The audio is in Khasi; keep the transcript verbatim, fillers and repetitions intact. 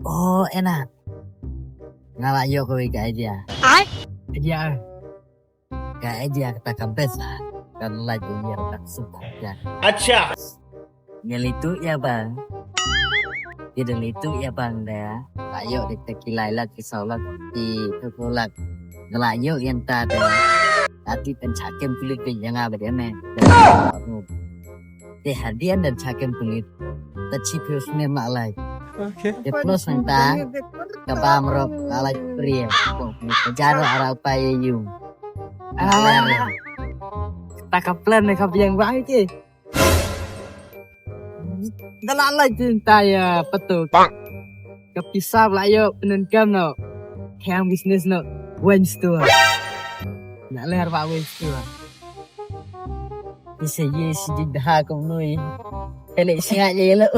Oh, enak. Nga la ïoh kawei ka idea. Ai? Idea. Ka idea kata ka best lah. Kan lait ïa ka super. Acha. Nga leit tu ïa bang. Ïa da leit tu ïa bang da. La ïoh da ki lai lak ki saw lak ki tu lak. Nga la ïoh ïa ta da. Ati pen chakem kulit pen ïa nga ba da me. Te hadien da chakem kulit. Ta chi phi sne ma lai. Okay. Te plus nang ta. Ka bam rok la lai pria. Ka jaro ara pa ye yung. Ah. Ta ka plan ne ka biang ba ai ke. Da la lai tin ta ya patu. Ka pisa la yo penen kam no. Kang business no. Wen store. Na ler ba wen store. Isa ye si dik daha kum nui. Ele singa ye lo.